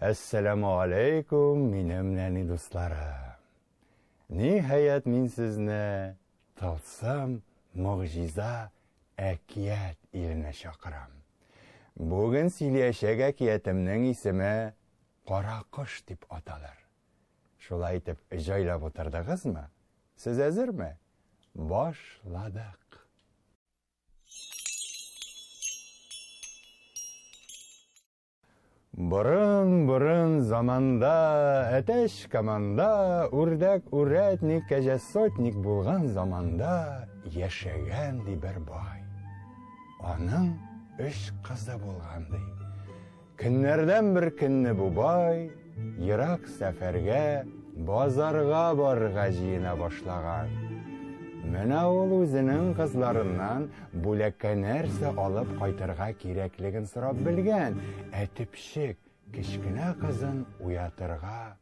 Әссәламү алейкум, минем нәни дусларым. Ниһаять, мин сезне тылсым, могҗиза, әкият иленә чакырам. Бүген сөйләячәк әкиятемнең исеме Кара кош дип аталыр. Шулай итеп, җайлап утырдыгызмы? Сез әзерме? Башладык. Борын-борын заманда, әтәч команда, үрдәк үрәтник, кәҗә сотник булган заманда яшәгән ди бер бай. Аның өч кызы булган ди. Көннәрдән бер көнне бу бай ерак сәфәргә, базарга барырга җыена башлаган. Менә ул үзенең кызларыннан бүләккә нәрсә алып кайтырга кирәклеген сорап белгән, ә төпчек кечкенә кызын уятырга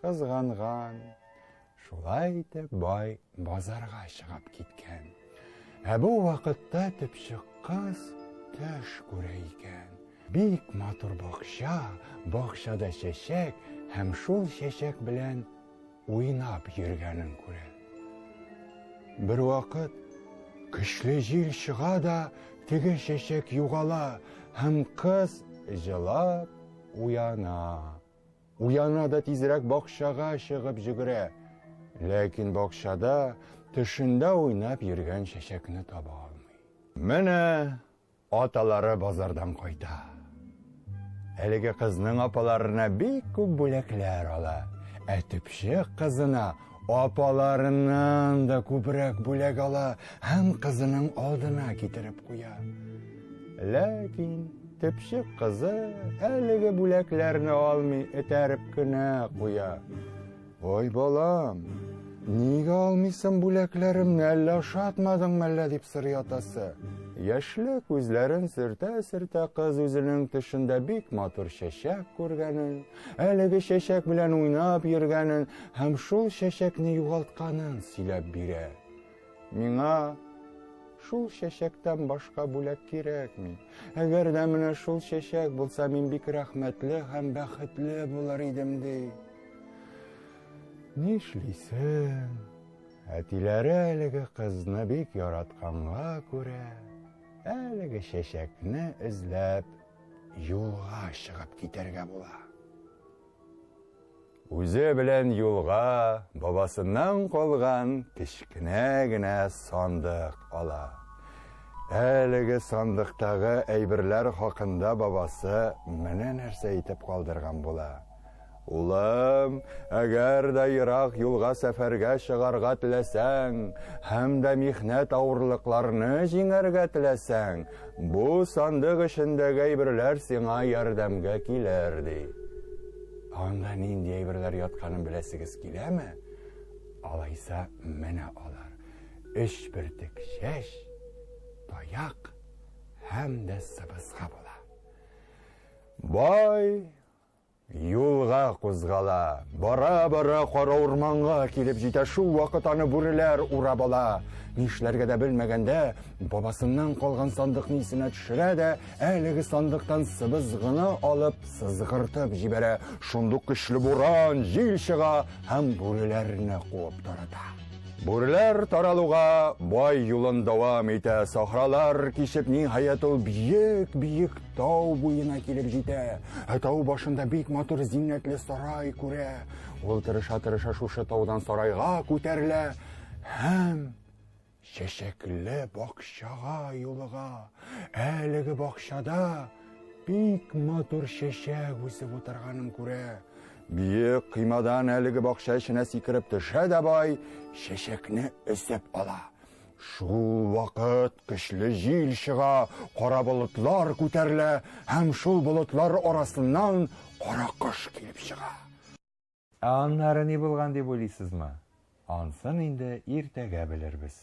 кызганган. Шулай итеп бай базарга чыгып киткән. Ә бу вакытта төпчек кыз төш күрә икән. Бик матур бакча, бакчада чәчәк һәм шул чәчәк белән уйнап йөргәнен күрә. Бер вакыт көчле җил чыга да, теге чәчәк югала һәм кыз җылап уяна. Уяна да тизрәк бакчага чыгып җөгерә. Ләкин бакчада төшендә уйнап йөргән чәчәкне таба алмый. Менә аталары базардан кайта. Әлеге кызның апаларына бик күп бүләкләр ала. Ә төпчек кызына апаларыннан да күбрәк бүләк ала һәм кызының алдына китереп куя. Ләкин төпчек кызы әлеге бүләкләрне алмый, этәреп кенә куя. Ой, балам, нигә алмыйсың бүләкләремне, әллә ошатмадың мәллә дип сорый атасы. Яшьле күзләрен сөртә-сөртә кыз үзенең төшендә бик матур чәчәк күргәнен, әлеге чәчәк белән уйнап йөргәнен һәм шул чәчәкне югалтканын сөйләп бирә. Миңа шул чәчәктән башка бүләк кирәкми. Әгәр дә менә шул чәчәк булса, мин бик рәхмәтле һәм бәхетле булыр идем, ди. Нишлисең? Әтиләре әлеге кызны бик яратканга күрә, әлеге чәчәкне эзләп юлга чыгып китәргә була. Үзе белән юлга бабасыннан калган кечкенә генә сандык ала. Әлеге сандыктагы әйберләр хакында бабасы менә нәрсә әйтеп калдырган була. Улым, әгәр дә ерак юлга сәфәргә чыгарга теләсәң һәм дә михнәт авырлыкларны җиңәргә теләсәң, Бу сандык эчендәге әйберләр сиңа ярдәмгә килер, ди. Анда нинди әйберләр ятканын беләсегез киләме? Алайса, менә алар. Өч бөртек чәч, таяк һәм дә сыбызгы була. Бай Юлга кузгала. Бара-бара кара урманга килеп җитә. Шул вакыт аны бүреләр урап ала. Нишләргә дә белмәгәндә, бабасыннан калган сандыкны исенә төшерә дә, әлеге сандыктан сыбызгыны алып, сызгыртып җибәрә. Шундук көчле буран, җил чыга һәм бүреләрне куып тарата. Бүреләр таралуга бай юлын дәвам итә. Сахралар кичеп, ниһаять ул биек-биек тау буена килеп җитә. Ә тау башында бик матур зиннәтле сарай күрә. Ул тырыша-тырыша шушы таудан сарайга күтәрелә һәм чәчәкле бакчага юлыга. Әлеге бакчада бик матур чәчәк үсеп утырганын күрә. Биек коймадан әлеге бакча эченә сикереп төшә дә бай, чәчәкне өзеп ала. Шул вакыт көчле җил чыга, кара болытлар күтәрелә һәм шул болытлар арасыннан кара кош килеп чыга. Ә аннары ни булган дип уйлыйсызмы? Ансын инде иртәгә белербез.